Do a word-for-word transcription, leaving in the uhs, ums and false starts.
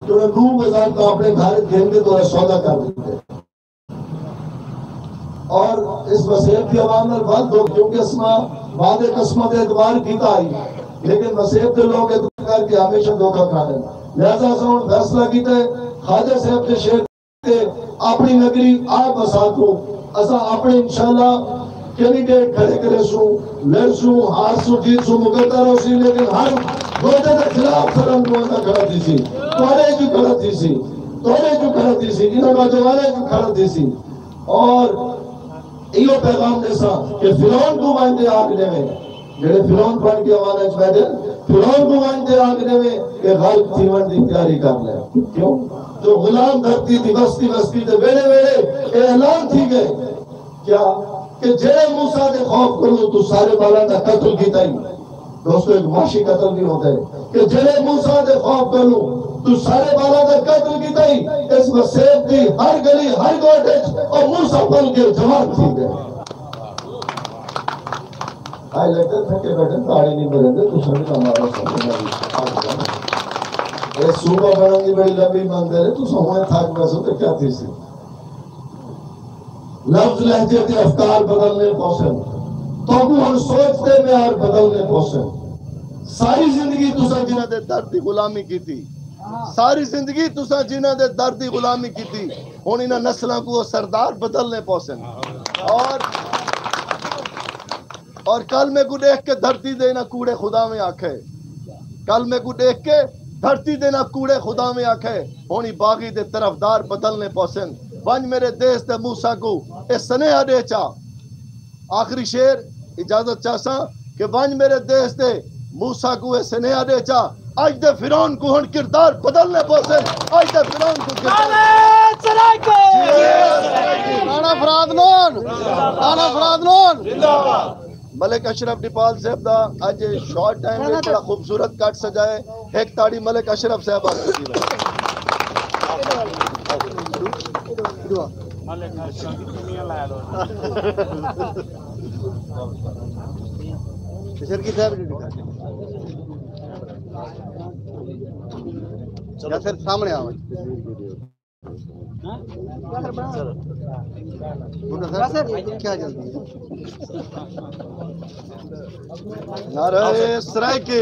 جو نو وزارتاں اپݨے گھر گھن کے تہاݙا سودا کر ݙتے۔ اور اس وسیب دی عوام نال ودھ دکھ، کیونکہ اساں وعدے قسماں تے اعتبار کیتا ہئی، لیکن وسیب دے لوگ اعتبار کر کے ہمیشہ دھوکا کھاندے۔ لہذا اساں ہݨ فیصلہ کیتا ہے، خواجہ صاحب دے شعر تے اپݨی نگری آپ وسا کو اساں اپݨے انشاءاللہ کینڈیڈیٹ کھڑے کریسوں، لڑسوں، ہارسوں، جیتسوں، مقدر ہوسی، لیکن ہر وعدے دے خلاف سرم نمائندہ کھڑا تھیسی، تہاݙے جو کھڑا تھیسی، تہاݙے جو کھڑا تھیسی، انہاں نوجواناں جو کھڑا تھیسی۔ اور ایہو پیغام ݙیساں کہ فرعون کوں ونڄ تے آکھ ݙیویں، جیڑھے فرعون بݨ کے عوام وچ ٻیٹھے، فرعون کوں ونڄ تے آکھ ݙیویں کہ غرق تھیوݨ دی تیاری کر لے۔ کیوں؟ جو غلام دھرتی دی وستی وستی تے ویڑھے ویڑھے اے اعلان تھی ڳئے۔ کیا؟ کہ جیڑھے موسیٰ دے خوف کولوں توں سارے ٻالاں دا قتل کیتا ہئی۔ دوستو، ایک معاشی قتل بھی ہوتا ہے کہ جیڑھے موسیٰ دے خوف کولوں توں سارے ٻالاں دا قتل کیتا ہئی، اس وسیب دی ہر گلی، ہر ڳوٹھ وچ او موسیٰ بݨ کے جوان تھی ڳئے۔ آئے لڳدے تھکے ٻیٹھے، تاڑی نہیں مریندے، تساں وی تاں مارو سمجھ نہ آئی۔ اے صوبہ بݨݨ دی بڑی لمبی منزل ہے، تساں ہݨ تھک ویسو تے کیا تھیسی؟ لفظ، لہجے تے افکار بدلݨے پوسن، تہاکوں ہݨ سوچ تے معیار بدلݨے پوسن۔ ساری زندگی تساں جنہاں دے درد دی غلامی کیتی، ساری زندگی تساں جنہاں دے درد دی غلامی کیتی، ہݨ انہاں نسلاں کوں او سردار بدلݨے پوسن۔ اور اور کل میکوں ݙیکھ کے دھرتی دے انہاں کوڑے خداویں آکھے، کل میکوں ݙیکھ کے دھرتی دے انہاں کوڑے خداویں آکھے، ہݨ ایں باغی دے طرفدار بدلݨے پوسن۔ ونڄ میرے دیس دے موسیٰ کوں اے سنیہا ݙے چا۔ آخری شعر، اجازت چاہساں کہ ونڄ میرے دیس دے موسیٰ کوں اے سنیہا ݙے چا۔ اڄ دے فرعون کوں ہݨ کردار بدلݨے پوسن۔ اڄ دے فرعون کوں کردار نعرہ سرائیکی! نعرہ فرات نون! نعرہ فرات نون! ملک اشرف ڈیپال صاحب دا اڄ شارٹ ٹائم وچ بڑا خوبصورت کٹ سجائے۔ ہک تاڑی ملک اشرف صاحب واسطے ݙیوے۔ بشرکی صاحب، یا سر سامنے آؤ۔ بھٹو صاحب، کیا جلدی ہے؟ نعرہ سرائیکی۔